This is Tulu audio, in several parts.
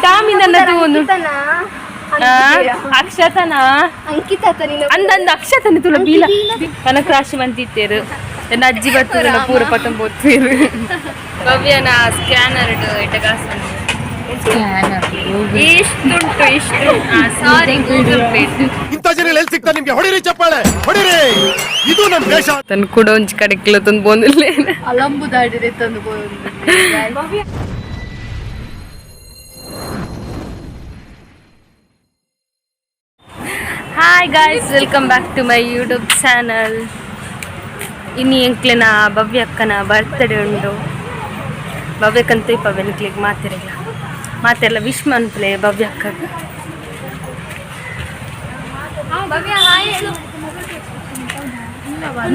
ಟಾಮಿನ ತೂವೊಂದು ಅಕ್ಷತನ ಅಂಕಿತ ಅಂದಂದು ಅಕ್ಷತನ ತುಲ ಬೀಲ ಕನಕ ರಾಶಿ ಮಂತಿತ್ತೇರು ಎನ್ನ ಅಜ್ಜಿ ಬರ್ತದೆ ಪೂರ ಪತ್ತೊಂಬತ್ತೇರು ಭವ್ಯನ ಸ್ಕ್ಯಾನರ್ ಇಟ್ಟ ಇಷ್ಟುಂಟು ಇಷ್ಟು. ಸಾರಿ, ಗೂಗಲ್ ಪೇ. ಇಂಥ ಜನ ಎಲ್ಲಿ ಸಿಗ್ತಾರೆ ನಿಮ್ಗೆ? ಹೊಡಿರಿ ಚಪ್ಪಾಳೆ ಹೊಡಿರಿ, ಇದು ನಮ್ ದೇಶ. ತನ್ನ ಕೂಡ ಒಂಜಿ ಕಡೆ ಕಿಲೋ ತಂದು ಬಂದಿಲ್ಲ. ಅಲಂಬು ದಾಡಿದೆ ತಂದು. Hi guys, welcome back to my YouTube channel. ಇನ್ನು ಎಂಕ್ಲೆನ ಭವ್ಯ ಅಕ್ಕನ ಬರ್ತ್ಡೇ ಉಂಡು. ಭವ್ಯಕ್ಕಂತ ಇಪ್ಪ ಬೆನಕ್ಲಿಗೆ ಮಾತಿರಲ್ಲ ಮಾತೆಲ್ಲ ವಿಶ್ ಮನ್ಪಲೆ ಭವ್ಯ ಅಕ್ಕಗೆ.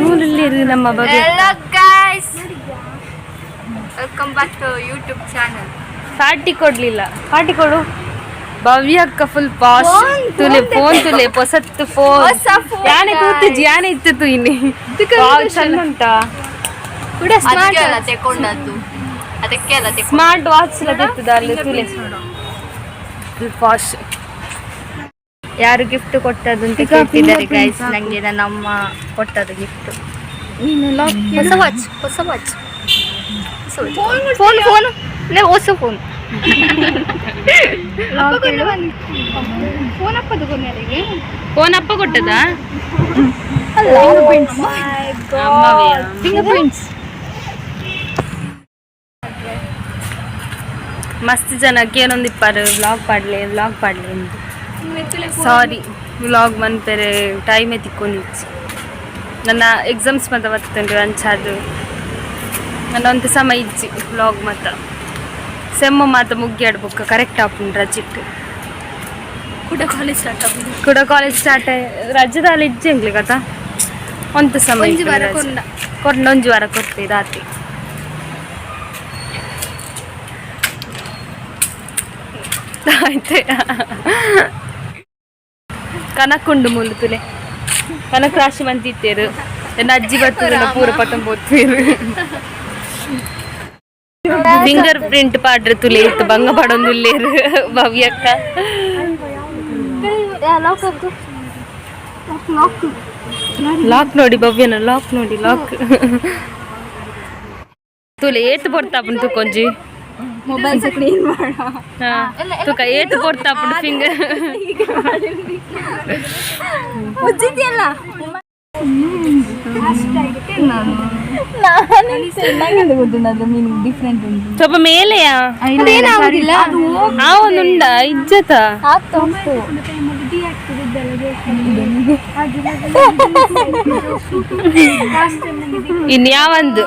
ನೂರಲ್ಲಿ ನಮ್ಮ Bhavya. Hello guys, welcome back to YouTube channel. Party ಕೊಡ್ಲಿಲ್ಲ, ಪಾರ್ಟಿ ಕೊಡು. ಭವ್ಯ ಅಕ್ಕ ಫುಲ್ ಪಾಶ್. ತುಲೆ ಫೋನ್ ತುಲೆ, ಹೊಸತ್ತು ಫೋನ್. ಹೊಸ phone, ಯಾನೆ ತೂತಿಜಿ, ಯಾನೆ ಇತ್ತು ಇನ್ನಿ. ವಾವ್, ಚಂದ ಉಂಟಾ? ಕೂಡ ಸ್ಮಾರ್ಟ್ ಅಲ್ಲ ತಗೊಂಡದ್ದು, ಅದಕ್ಕೆ ಅಲ್ಲ. ಸ್ಮಾರ್ಟ್ ವಾಚ್ ಎಲ್ಲ ತೆತ್ತದ ಅಲ್ಲಿ ತುಲೆ. Full posh. ಯಾರು ಗಿಫ್ಟ್ ಕೊಟ್ಟದ್ದು ಅಂತ ಕೇಳ್ತಿದ್ದಾರೆ ಗೈಸ್. ನಂಗೆ ನನ್ನ ಅಮ್ಮ ಕೊಟ್ಟದ್ದು ಗಿಫ್ಟ್. ಹೊಸ ವಾಚ್, ಹೊಸ watch, phone phone ಲೇ, ಹೊಸ ಫೋನ್. ಫೋನ್ ಅಪ್ಪ ಕೊಟ್ಟದಾ? Finger prints. ಮಸ್ತ್ ಜನ ಕೇನೊಂದಿಪ್ಪಾರು, ವ್ಲಾಗ್ ಪಾಡ್ಲೆ, ವ್ಲಾಗ್ ಪಾಡ್ಲೆ ಅಂತ. ಸಾರಿ, ವ್ಲಾಗ್ ಮನ್ಪೆರೆ ಟೈಮೇ ತಿಕ್ಕೊಂಡಿಚ್ಚಿ. ನನ್ನ ಎಕ್ಸಾಮ್ಸ್ ಮತ್ತೆ ಬರ್ತುಂಡು. ಅಂಚಾದು ನನ್ನ ಒಂದು ಸಮಯ ಇಜ್ಜಿ ವ್ಲಾಗ್. ಮತ್ತ ಸೆಮ್ಮು ಮಾತ ಮುಗ್ಯಾಡ್ ಬೊಕ್ಕ ಕರೆಕ್ಟ್ ಆಪುಂಡು ರಜಿಟ್. ಕೂಡ ಕಾಲೇಜ್ ಸ್ಟಾರ್ಟ್ ಆಗುದು. ಕೂಡ ಕಾಲೇಜ್ ಸ್ಟಾರ್ಟ್. ರಜದಲ್ಲಿ ಇಜ್ಜಿ ಎಂಕ್ಲೆ ಕಥ ಒಂತ ಸಮಯ. ಒಂಜಿ ವಾರ ಕೊರ್ಂಡ. ಕೊರ್ಂಡ ಒಂಜಿ ವಾರ ಕೊರ್ತೆ ರಾತ್ರಿ. ಆಯ್ತು. ಕನಕುಂಡು ಮುಲ್ಲು ತುಲೆ. ಕನಕ ರಾಶಿ ಮಂತಿತ್ತೇರು. ಎನ್ನ ಅಜ್ಜಿ ಬರ್ತದೆ ಪೂರ ಪತ್ತೊಂಬತ್ತೇರು. ಫಿಂಗರ್ ಪ್ರಿಂಟ್ ಪಾಡ್ರೆ ತುಲೆ ಇತ್ತು ಬಂಗ ಪಾಡೊಂದುಲ್ಲೇರು ಭವ್ಯಕ್ಕ. ಲಾಕ್ ನೋಡಿ ಭವ್ಯನ, ಲಾಕ್ ನೋಡಿ, ಲಾಕ್ ತುಲೆ. ಏತು ಪೊರ್ತಾಪುಂಡು ತುಕೊಂಜಿ. ಮೊಬೈಲ್ ಸಹ ಕ್ಲೀನ್ ಮಾಡ. ಹಾ, ತುಕ ಏತು ಪೊರ್ತಾಪುಂಡು ಫಿಂಗರ್. ಮುಚ್ಚಿದ್ಯಲ್ಲ. ಸ್ವಲ್ಪ ಮೇಲೆಯಾ? ಅದೇನಾಗುದಿಲ್ಲ. ಆ ಒಂದುಂಡ ಇಜ್ಜತ. ಆಗ್ತಾ ಉಂಟು. ಇನ್ ಯಾವಂದು?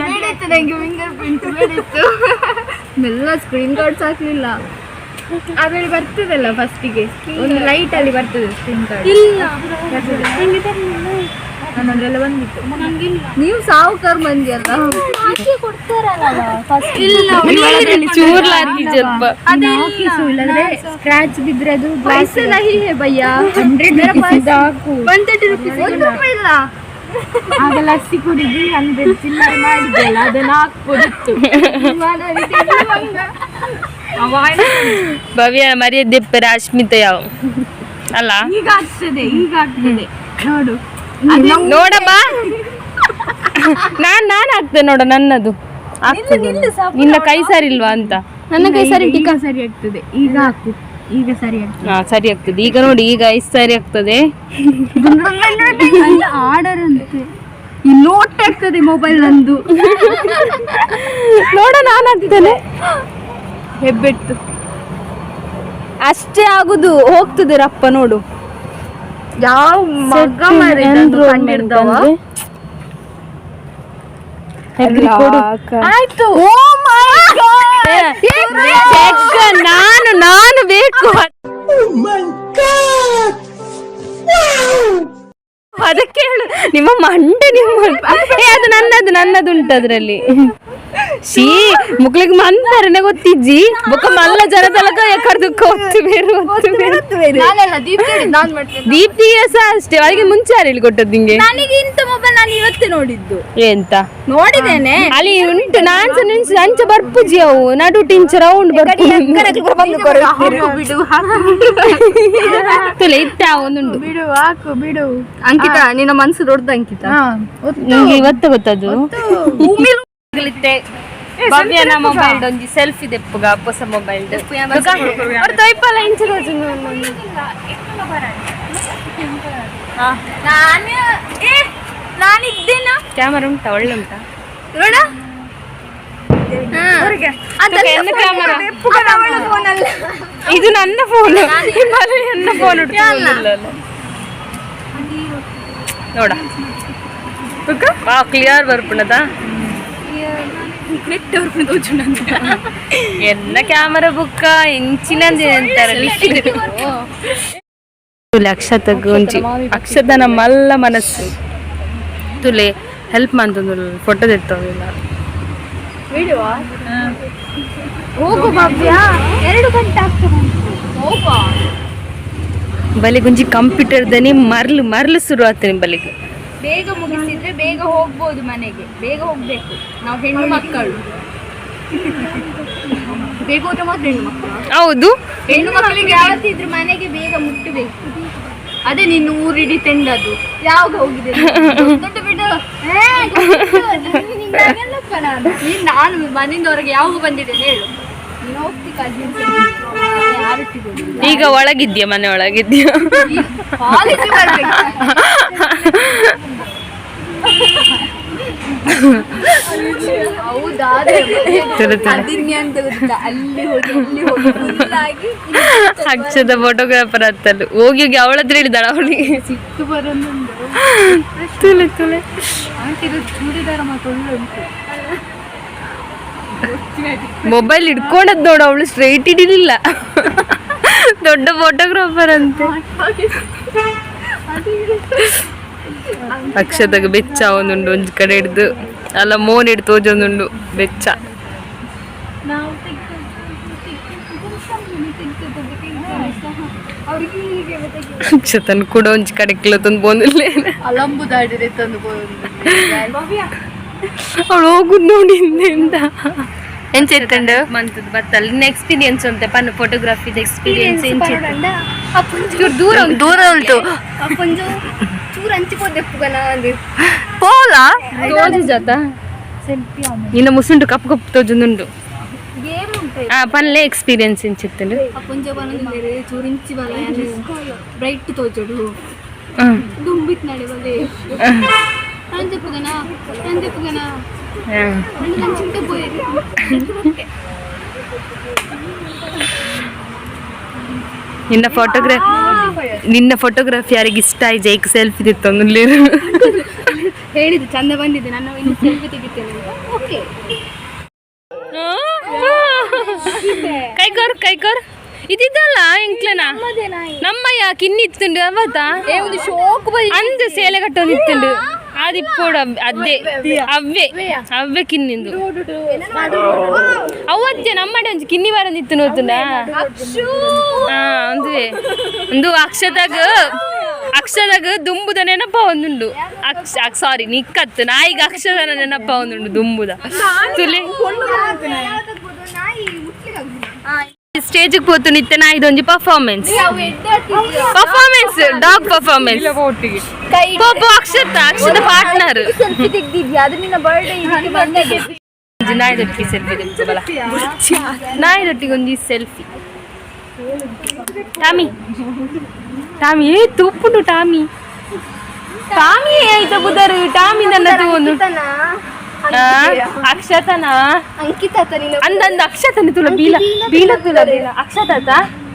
ಬೇಡಿತ್ತು ನಂಗೆ ಫಿಂಗರ್ ಪ್ರಿಂಟ್ ಬೇಡಿತ್ತು. ಮೆಲ್ಲ ಸ್ಕ್ರೀನ್ ಕಾರ್ಡ್ಸ್ ಹಾಕ್ಲಿಲ್ಲ. ಆಮೇಲೆ ಬರ್ತದಲ್ಲ, ಫಸ್ಟಿಗೆ ಒಂದು ಲೈಟ್ ಅಲ್ಲಿ ಬರ್ತದೆ ಸ್ಕ್ರೀನ್ ಕಾರ್ಡ್. ಇಲ್ಲ. ನನ್ನದ್ರೆಲ್ಲ ಬಂದಿತ್ತು. ನೀವು ಸಾವುಕಾರ್ ಮಂದಿ ಅಲ್ಲ. ಇಲ್ಲ. ಚೂರ್ಲಾತಿಜಪ್ಪ. ಇಲ್ಲಾಂದ್ರೆ ಸ್ಕ್ರಾಚ್ ಬಿದ್ರೆ ಅದು. ಪೈಸೆ ನಹಿ ಹೇ ಭಯ್ಯ. 100 ರುಪೀಸ್ ಹಾಕು. 130 ರುಪೀಸ್, 1 ರೂಪಾಯಿ ಇಲ್ಲ. ಆಗ ಲಸ್ಸಿ ಕುಡಿದು 100 ಚಿಲ್ಲರೆ ಮಾಡಿದ್ದಲ್ಲ, ಅದನ್ನ ಹಾಕ್ಬೋದಿತ್ತು. ಭವ್ಯ ಮರ್ಯಾದೆಪ್ಪರ ಅಶ್ಮಿತ ಯಾವ ಅಲ್ಲ. ಈಗ ಆಗ್ತದೆ, ಈಗ ಆಗ್ತದೆ ನೋಡು. ನೋಡಮ್ಮ, ನಾನ್ ನಾನ್ ಹಾಕ್ತೇನೆ ನೋಡ, ನನ್ನದು ಆಗ್ತದೆ. ನಿನ್ನ ಕೈ ಸರಿ ಇಲ್ವಾ ಅಂತ. ನನ್ನ ಕೈ ಸರಿ. ಈಗ ಸರಿ ಆಗ್ತದೆ, ಈಗ ಹಾಕು, ಈಗ ಸರಿ ಆಗ್ತದೆ. ಹಾ, ಸರಿ ಆಗ್ತದೆ ಈಗ ನೋಡಿ, ಈಗ ಐಸ್ ಸರಿ ಆಗ್ತದೆ. ಆರ್ಡರ್ ಅಂತೆ ಈ ನೋಟ್ ಆಗ್ತದೆ ಮೊಬೈಲ್ ನಂದು. ನೋಡ, ನಾನ್ ಹಾಕ್ತೇನೆ. ಹೆಬ್ಬೆಟ್ಟು. ಅಷ್ಟೇ ಆಗುದು, ಹೋಗ್ತದೆ ರಪ್ಪ ನೋಡು. ಯಾವ ಮಗ Enrollment ಅಂದ್ರೆ? ಹೆಗ್ರಿ ಕೊಡು. ಆಯ್ತು. ಏ, ಚೆಕ್ ನಾನು ನಾನು ಬೇಕು ಅದಕ್ಕೆ ಹೇಳು. ನಿಮ್ಮ ಮಂಡೆ ನಿಮ್ಮ. ಏ, ಅದು ನನ್ನದು, ನನ್ನದು ಉಂಟು ಅದ್ರಲ್ಲಿ. She ಮುಕ್ಳಿಗೆ ಮಂತಾರನೆ ಗೊತ್ತಿಜ್ಜಿ ಬೊಕ್ಕ ಮಲ್ಲ ಜನ ತಲಕ ಎಕ್ಕರ್ದು ಒತ್ತು ಬೇರು ಒತ್ತು ಬೇರು. ನಾನಲ್ಲ, ದೀಪ್ತಿ ಹೇಳಿದ್ದು, ನಾನ್ ಮಾಡ್ತೇನೆ. ದೀಪ್ತಿಗೆ ಸಹ ಅಷ್ಟೇ, ಅವಳಿಗೆ ಮುಂಚೆ ಯಾರು ಹೇಳಿ ಕೊಟ್ಟದ್ದು ನಿಂಗೆ? ನನಗೆ ಇಂಥ ಮೊಬೈಲ್ ನಾನು ಇವತ್ತೇ ನೋಡಿದ್ದು. ಎಂತ? ನೋಡಿದ್ದೇನೆ. ಅಲ್ಲಿ ಉಂಟು, ನಾನ್ ಸಹ ನಿನ್ಸ ಅಂಚ ಬರ್ಪುಜಿ, ಅವು ನಡು ಟಿಂಚ ರೌಂಡ್ ಬರ್ಪು. ಬಿಡು. ತುಲೆ ಇತ್ತ ಒಂದುಂಟು. ಬಿಡು, ಹಾಕು ಬಿಡು. ಅಂಕಿತಾ, ನಿನ್ನ ಮನ್ಸು ದೊಡ್ಡದು ಅಂಕಿತಾ. ಹಾ, ಒತ್ತು. ನಿಂಗೆ ಇವತ್ತು ಗೊತ್ತದು. ಭವ್ಯನ ಮೊಬೈಲ್ ಒಂಜಿ ಸೆಲ್ಫಿ ದೆಪ್ಪುಗ, ಹೊಸ ಮೊಬೈಲ್ ತೊಯ್ಪಲ್ಲ ಇಂಚ ರೋಜು. ನಾನು ಏ ನಾನಿದ್ದೇನ. ಕ್ಯಾಮರಾ ಉಂಟಾ? ಒಳ್ಳೆ ಉಂಟಾ? ನೋಡ. ಎನ್ನ ಕ್ಯಾಮರಾ ಇದು? ನನ್ನ ಫೋನ್, ನನ್ನ ಫೋನ್ ನೋಡ. ವಾ, ಕ್ಲಿಯರ್ ಬರ್ಪುಣದ. ಎನ್ನ ಕ್ಯಾಮರಾ ಬುಕ್ಕ ಇಂಚಿನ ಅಂತಾರೆ. ತುಲೆ ಅಕ್ಷತಗ್ ಒಂಜಿ ಅಕ್ಷತನ ಮಲ್ಲ ಮನಸ್ಸು. ತುಲೆ ಹೆಲ್ಪ್ ಮಂತೊಂದು ಫೋಟೋ ತೆತ್ತೊಂದಿಲ್ಲ. ಹೋಗು ಭವ್ಯ, 2 ಗಂಟೆ ಆಗ್ತದೆ, ಹೋಗುವ. ಬಲಿಗುಂಜಿ ಕಂಪ್ಯೂಟರ್ ದನಿ ಮರ್ಲು ಮರ್ಲು ಶುರು ಆಗ್ತದೆ ಬಲಿಗೆ. ಬೇಗ ಮುಗಿಸಿದ್ರೆ ಬೇಗ ಹೋಗ್ಬೋದು ಮನೆಗೆ. ಬೇಗ ಹೋಗ್ಬೇಕು, ನಾವು ಹೆಣ್ಣು ಮಕ್ಕಳು. ಬೇಗ ಹೋದ್ರೆ ಮಾತ್ರ ಹೆಣ್ಣು ಮಕ್ಕಳು. ಹೌದು. ಹೆಣ್ಣು ಮಕ್ಕಳಿಗೆ ಯಾವತ್ತಿದ್ರು ಮನೆಗೆ ಬೇಗ ಮುಟ್ಟಬೇಕು. ಅದೇ ನಿನ್ನ ಊರಿಡಿ ತೆಂಡದು ಯಾವಾಗ ಹೋಗಿದೆ? ದೊಡ್ಡ ಬಿಡು. ಏ, ಗೊತ್ತಿತ್ತು. ನಿಂಗೆ ಆಗಲ್ಲಪ್ಪ. ನಾನು ನೀನ್ ನಾನು ಮನೆಯಿಂದ ಹೊರಗೆ ಯಾವಾಗ ಬಂದಿದ್ದೇನೆ ಹೇಳು. ನೀನು ಹೋಗ್ತಿ ಕಸಿನ್ಸ್ ಯಾರೊಟ್ಟಿಗೆ ಹೋಗಿಲ್ಲ. ಈಗ ಒಳಗಿದ್ಯಾ, ಮನೆ ಒಳಗಿದ್ಯಾ? ಕಾಲೇಜಿಗೆ ಬರ್ಬೇಕು. ಹೌದಾ? ತುಳು ತುಳು. ಅದಿನ್ಯ ಅಂತ ಗೊತ್ತಾ? ಅಲ್ಲಿ ಹೋಗಿ ಅಲ್ಲಿ ಹೋಗಿ full ಆಗಿ. ಅಕ್ಷದ ಫೋಟೋಗ್ರಾಫರ್ ಹತ್ತಲು ಹೋಗಿ ಹೋಗಿ ಅವಳ ಹತ್ರ ಹೇಳಿದಾಳ ಅವಳಿಗೆ. ಸಿಟ್ಟು ಬರೋದುಂಟು. ತುಲೆ ತುಲೆ. ಆಂಟಿದು ಚೂಡಿದಾರ ಮಾತ್ರ ಒಳ್ಳೆ ಉಂಟು. ಮೊಬೈಲ್ ಹಿಡ್ಕೊಂಡದ್ ನೋಡು, ಅವಳು ಸ್ಟ್ರೈಟ್ ಹಿಡಿಲಿಲ್ಲ. ದೊಡ್ಡ ಫೋಟೋಗ್ರಾಫರ್ ಅಂತೆ. ಅಕ್ಷತಗ ಬೆಚ್ಚ ಒಂದುಂಡು ಒಂಜಿ ಕಡೆ ಹಿಡ್ದು ಅಲ್ಲ ಮೋನ್ ಹಿಡ್ದು ತೋಜೊಂದುಂಡು ಬೆಚ್ಚ. ನಾವು ಅವ್ರಿಗೆ ಹೀಗೆ ತೆಗಿ. ಅಕ್ಷತನ್ ಕೂಡ ಒಂಜಿ ಕಡೆ ಕಿಲೋ ತಂದು ಬೋಂದಿಲ್ಲ. ಅಲಂಬು ದಾಡಿದೆ ತಂದು. ಅವಳು ಹೋಗುದು ನೋಡಿ ಹಿಂದೆಯಿಂದ. ಎಂಚ ಇತ್ತಂಡು ಮಂತದ್ದು ಬತ್ತಲ್ಲ ನಿನ್ನ ಎಕ್ಸ್ಪೀರಿಯನ್ಸ್ ಅಂತೆ ಪನ್ನ ಫೋಟೋಗ್ರಫಿದ ಎಕ್ಸ್ಪೀರಿಯನ್ಸ್ ಎಂಚ? ಚೂರು ದೂರ ಉಂಟು. ದೂರ ಉಂಟು. ಚೂರು ಹಂಚಿಕೋದೆಪ್ಪುಗನ ಪೋಲಾ. ತೋಜು ಜಾತ ನಿನ್ನ ಮುಸುಂಟು ಕಪ್ಪು ಕಪ್ಪು ತೋಜೊಂದುಂಡು. ಗೇಮ್ ಉಂಟು. ಆ ಪನ್ಲೆ ಎಕ್ಸ್ಪೀರಿಯನ್ಸ್ ಎಂಚಿತ್ತಂಡು? ಅಪ್ಪಂಜ ಬನಂದರೆ ಚೂರಿಂಚಿ ಬಲ ಬ್ರೈಟ್ ತೋಜೋಡು. ದುಂಬಿತ್ ನಡೆ ಬಲೆ ಅಂಜಪ್ಪಗನ ಅಂಜಪ್ಪಗನ ನನ್ನ ಚಿಂತೆ ಪೋಯಿರಿ. ನಿನ್ನ ಫೋಟೋಗ್ರಾಫ್ ನಿನ್ನ ಫೋಟೋಗ್ರಫಿ ಯಾರಿಗೆ ಇಷ್ಟ ಆಯ್ತು ಜೈಕ್ ಸೆಲ್ಫಿ ತಿತ್ತೊಂದು. ಹೇಳಿದ್ದು ಚಂದ ಬಂದಿದೆ, ನಾನು ಇನ್ನು ಸೆಲ್ಫಿ ತೆಗಿತೇನೆ ಅಂತ. ಓಕೆ. ಕೈಕೋರ್ ಕೈಕೋರ್ ಇದಿದ್ದಲ್ಲ ಎಂಕ್ಲನ ನಮ್ಮ ಯಾಕೆ ಇನ್ನಿತ್ತುಂಡು ಅವತ್ತ. ಒಂದು ಶೋಕ್ ಬದಿ. ಅಂದು ಸೇಲೆ ಕಟ್ಟೊಂದು ಇತ್ತುಂಡು ಆದಿಪ್ಪೋಡು ಅದ್ದೆ ಅವ್ವೆ ಅವ್ವೆ ಕಿನ್ನಿಂದು ಅವತ್ತೆ ನಮ್ಮಡೆ ಒಂಜಿ ಕಿನ್ನಿ ಬಾರೊಂದು ಇತ್ತು ನೋತುಂಡ. ಹಾ, ಒಂದುವೆ ಒಂದು ಅಕ್ಷದಾಗ ಅಕ್ಷದಾಗ ದುಂಬುದ ನೆನಪ ಒಂದುಂಡು. ಅಕ್ಷ ಸಾರಿ ನಿಕ್ಕತ್ತು ನಾಯಿಗೆ ಅಕ್ಷದನ ನೆನಪ ಒಂದುಂಡು ದುಂಬುದ ತುಲೆ. ಸ್ಟೇಜಿಗೆ ಪೋತು ನಿತ್ತೆ ನಾಯಿದೊಂಜಿ performance performance dog performance. ಪೋಪು ಅಕ್ಷತ ಅಕ್ಷದ ಪಾರ್ಟ್ನರ್. ಸೆಲ್ಫಿ ತೆಗ್ದಿದ್ಯಾ? ಅದು ನಿನ್ನ ಬರ್ಡೇ ಇದಕ್ಕೆ ಬಂದಿದೆ. ನಾಯಿದೊಟ್ಟಿಗೆ ಸೆಲ್ಫಿ ತೆಗ್ದು ಬಲ. ನಾಯಿದೊಟ್ಟಿಗೆ ಒಂಜಿ selfie. Tommy Tommy ಏ ತುಪ್ಪುಂಡು ಟಾಮಿ ಟಾಮಿ ಆಯ್ತಾ ಬುದರು ಟಾಮಿ ನನ್ನ ತೂವೊಂದು. ಅಕ್ಷತನ. ಅಂಕಿತ ನಿನ್ನ. ಅಂದಂದು ಅಕ್ಷತನ ತುಲ ಬೀಲ ಬೀಲ ತುಲ ಬೀಲ ಅಕ್ಷತ.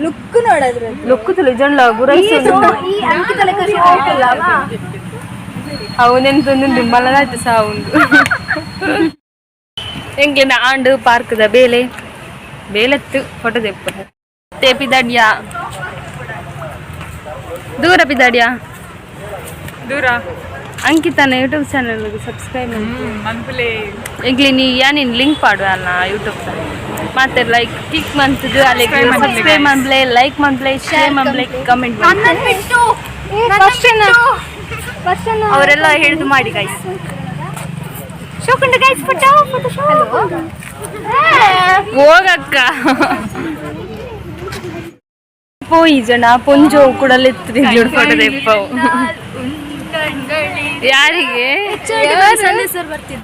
ಲುಕ್ ನೋಡದ್ರ. ಲೊಕ್ಕು ತುಲ ಜೊಂಡ್ಲ ಗುರೈಸು. ಈ ಅಂಕಿತ ಲೆಕ್ಕ ಶೋಕ್ ಅಲ್ಲವಾ? ಅವನೆಂತೊಂದು ಮಲದಾಯ್ತು ಸಹ ಉಂಡು. ಎಂಕ್ಲಿನ ಆಂಡು ಪಾರ್ಕ್ದ ಬೇಲೆ ಬೇಲೆತ್ತು ಫೋಟೋ ತೆಪ್ಪ ತೇಪಿದಾಡ್ಯಾ ದೂರ ಪಿದಾಡ್ಯಾ ದೂರ. ಅಂಕಿತನ ಯೂಟ್ಯೂಬ್ ಚಾನಲ್ ಸಬ್ಸ್ಕ್ರೈಬ್ ಮನ್ಪುಲೆ. ಎಂಕ್ಲೆ ನೀ ಯಾನಿನ್ ಲಿಂಕ್ ಪಾಡುವ ಅಲ್ಲ ಯೂಟ್ಯೂಬ್. ಮತ್ತೆ ಲೈಕ್ ಕ್ಲಿಕ್ ಮಂತದ್ದು ಅಲ್ಲಿ ಸಬ್ಸ್ಕ್ರೈಬ್ ಮನ್ಪ್ಲೆ, ಲೈಕ್ ಮನ್ಪ್ಲೆ, ಶೇರ್ ಮನ್ಪ್ಲೆ, ಕಮೆಂಟ್. ನನ್ನನ್ನು ಬಿಟ್ಟು. ಅವರೆಲ್ಲ ಹೇಳುದು ಮಾಡಿ ಗೈಸ್. ಶೋಕುಂಡು ಗೈಸ್, ಫೋಟೋ ಫೋಟೋ ಶೋ. ಹೋಗಕ್ಕ ಪೋಯಿ ಜನ ಪೊಂಜೋ ಕೂಡ ಫೋಟೋ ತೆಪ್ಪವು ಯಾರಿಗೆ? ಸರ್ ಬರ್ತಿದ್ರು.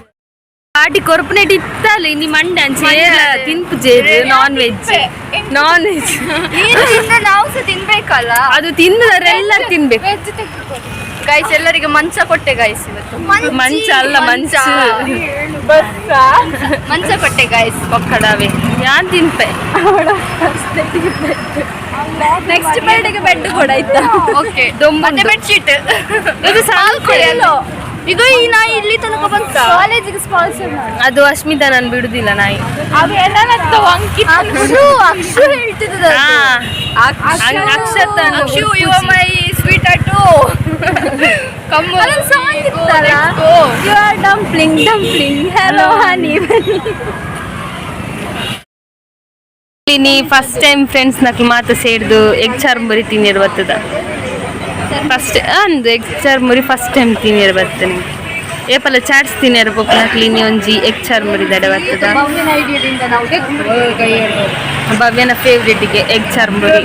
ಪಾಟಿ ಕೊರ್ಪನೆಟ್ ಇತ್ತಲ್ಲ ಇನಿ ಮಂಡೆ ಅಂಚೆ ತಿನ್ಪು ಜೇರು ನಾನ್ ವೆಜ್, ನಾನ್ ವೆಜ್. ನೀನು ತಿಂದ, ನಾವು ಸಹ ತಿನ್ಬೇಕಲ್ಲ. ಅದು ತಿಂದರೆಲ್ಲ ತಿನ್ಬೇಕು. ವೆಜ್ ತೆಗೆದುಕೊಳ್ಳಿ. ಗೈಸ್, ಎಲ್ಲರಿಗೆ ಮಂಚ ಕೊಟ್ಟೆ ಗೈಸ್ ಇವತ್ತು. ಮಂಚ ಅಲ್ಲ, ಮಂಚ. ಮಂಚ ಕೊಟ್ಟೆ ಗೈಸ್. ಪಕ್ಕಡವೆ ಯಾನ್ ತಿನ್ಪೆ. ನೆಕ್ಸ್ಟ್ ಬರ್ಡೇಗೆ ಬೆಡ್ ಕೂಡ ಆಯ್ತಾ? ಓಕೆ. ದೊಂಬು. ಮತ್ತೆ ಬೆಡ್ಶೀಟ್. ಇದು ಸಾಕು. ಇದು ಈ ನಾಯಿ ಇಲ್ಲಿ ತನಕ ಬಂತ. ಕಾಲೇಜಿಗೆ ಸ್ಪಾನ್ಸರ್ ಮಾಡಿ. ಅದು ಅಶ್ಮಿತಾ, ನಾನು ಬಿಡುದಿಲ್ಲ ನಾಯಿ. ಅಕ್ಷು, ಅಕ್ಷು ಹೇಳ್ತಿದ್ದದ. ಹಾ, ಅಕ್ಷತ. Akshu, you are my sweetheart, come. ಅದೊಂದು ಸಾಂಗ್ ಇತ್ತಲ್ಲ, you are dumpling dumpling, hello honey. ನೀ ಫಸ್ಟ್ ಟೈಮ್ ಫ್ರೆಂಡ್ಸ್ ನಕ್ಲು ಮಾತು ಸೇರ್ದು ಎಗ್ ಚಾರ್ಮುರಿ ತಿನ್ನಿರ್ ಬರ್ತದ. ಫಸ್ಟ್ ಅಂದು ಎಗ್ ಚಾರ್ಮುರಿ ಫಸ್ಟ್ ಟೈಮ್ ತಿನ್ನಿರ್ ಬರ್ತದೆ. ಏಪಲ್ಲ ಚಾಟ್ಸ್ ತಿನ್ನಿರ್ ನಕ್ಲಿ ನೀ ಒಂಜಿ ಎಗ್ ಚಾರ್ಮುರಿ ದಡ ಬರ್ತದ. ಭವ್ಯನ ಐಡಿಯಾದಿಂದ ನಾವು ಭವ್ಯನ ಫೇವ್ರೇಟಿಗೆ ಎಗ್ ಚಾರ್ಮುರಿ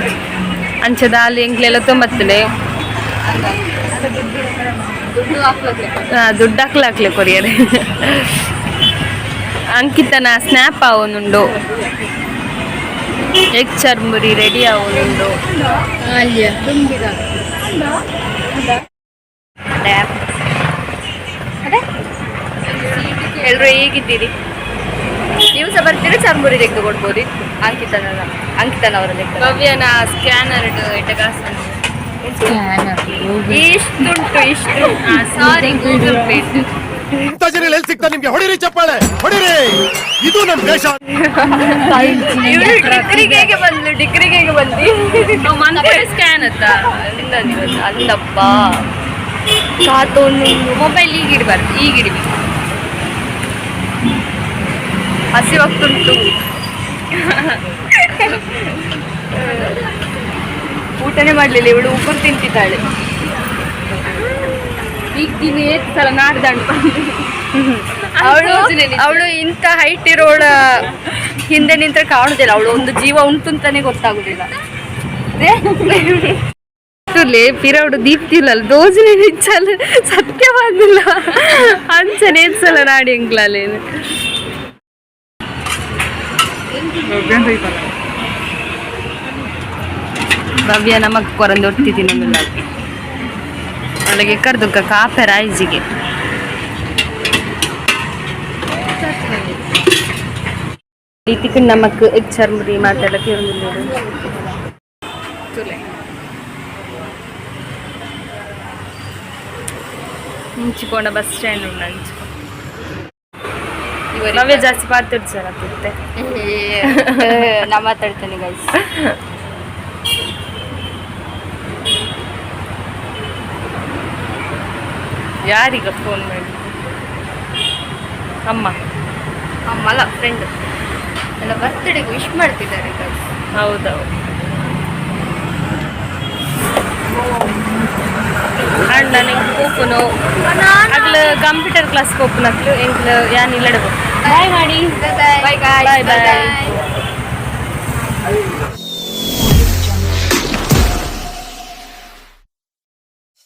ಅಂಚದ ಅಲ್ಲಿ ಎಂಕ್ಲೆಲ್ಲ ತೊಂಬತ್ತಲೆ. ದುಡ್ಡು ಹಾಕ್ಲಕ್ಕೆ. ದುಡ್ಡು ಹಾಕ್ಲಾಕ್ಲೆ ಕೊರಿಯರ್. ಅಂಕಿತನ ಸ್ನ್ಯಾಪ್ ಆವೊಂದುಂಡು, ಎಗ್ ಚರ್ಮುರಿ ರೆಡಿ ಆವೊಂದುಂಡು. ಎಲ್ಲರೂ ಹೇಗಿದ್ದೀರಿ? ನೀವು ಸಹ ಬರ್ತೀರಾ? ಚಾರ್ಮುರಿ ತೆಗೆದು ಕೊಡ್ಬೋದು ಅಂಕಿತನ ಅಂಕಿತನವರ ಲೆಕ್ಕ. ಭವ್ಯನ ಸ್ಕ್ಯಾನರ್ ಇಟ್ಟಗಾಸ. ಇಷ್ಟುಂಟು ಇಷ್ಟು. ಸಾರಿ, ಗೂಗಲ್ ಪೇ. ಇಂಥ ಜನ ಎಲ್ಲಿ ಸಿಗ್ತಾರೆ ನಿಮ್ಗೆ? ಹೊಡಿರಿ ಚಪ್ಪಾಳೆ, ಹೊಡಿರಿ. ಇದು ನಮ್ ದೇಶ. ಇವಳು ಡಿಗ್ರಿಗೆ ಹೇಗೆ ಬಂದ್ಲು? ಡಿಗ್ರಿಗೆ ಹೇಗೆ ಬಂದಿ? ಸ್ಕ್ಯಾನ್ ಅತ್ತ. ಅಲ್ಲಪ್ಪ, ಕಾತೋನು. ಮೊಬೈಲ್ ಈಗ ಇಡಬಾರ್ದು, ಈಗ ಇಡಬೇಕು. ಹಸಿವಾಗ್ತುಂಟು. ಊಟನೇ ಮಾಡ್ಲಿಲ್ಲ ಇವಳು, ಉಗುರು ತಿಂತಿದ್ದಾಳೆ. ಈಗ ತಿನ್ನಿ ಏತ್ ಸಲ ನಾಡ್ದಂಡು. ಅವಳು ಅವಳು ಇಂಥ ಹೈಟ್ ಇರೋಳ ಹಿಂದೆ ನಿಂತ್ರೆ ಕಾಣುದಿಲ್ಲ. ಅವಳು ಒಂದು ಜೀವ ಉಂಟು ಅಂತಾನೆ ಗೊತ್ತಾಗುದಿಲ್ಲ. ತುಲೆ ಪಿರೌಡು ದೀಪ್ತಿಲ್ಲ ದೋಜನೆ ನಿಚ್ಚಲ್ ಸತ್ಯವಾದಿಲ್ಲ ಅಂಚನೆ ಸಲ ನಾಡಿ ಎಂಗ್ಲಾಲೇನು. ಭವ್ಯ ನಮಗ್ ಕೊರಂದು ಒಟ್ಟಿದ್ದೀನಿ ಅಲ್ಲಿಗೆ ಕರ್ದುಕ್ಕ ಕಾಪೆ ರಾಯ್ಜಿಗೆ. ಇತಿಕ್ ನಮಕ್ ಎಗ್ ಚರ್ಮುರಿ ಮಾತಾಡಕ್ಕೆ. ತುಲೆ ಮುಂಚಿಕೊಂಡ ಬಸ್ ಸ್ಟ್ಯಾಂಡ್ ಉಂಡು ಅಂಚು. ನಾವೇ ಜಾಸ್ತಿ ಪಾತಿರ್ಸಲ್ಲ ಕುತ್ತೆ. ನಾ ಮಾತಾಡ್ತೇನೆ ಗೈಸ್. ಯಾರೀಗ ಫೋನ್ ಮಾಡಿ? ಅಮ್ಮ? ಅಮ್ಮಲ್ಲ, ಫ್ರೆಂಡ್. ನನ್ನ ಬರ್ತ್ಡೇಗೆ ವಿಶ್ ಮಾಡ್ತಿದ್ದಾರೆ ಗೈಸ್. ಹೌದೌದು. ಅಂಡ್ ನನಗೆ ಪೋಪುನು ಅಗ್ಲ ಕಂಪ್ಯೂಟರ್ ಕ್ಲಾಸ್ ಪೋಪುನಕ್ಲು ಎಂಕ್ಲು ಯಾನ್ ಇಲ್ಲಡಗು ಬಾಯ್ ಮಾಡಿ. ಬಾಯ್. Bye boy.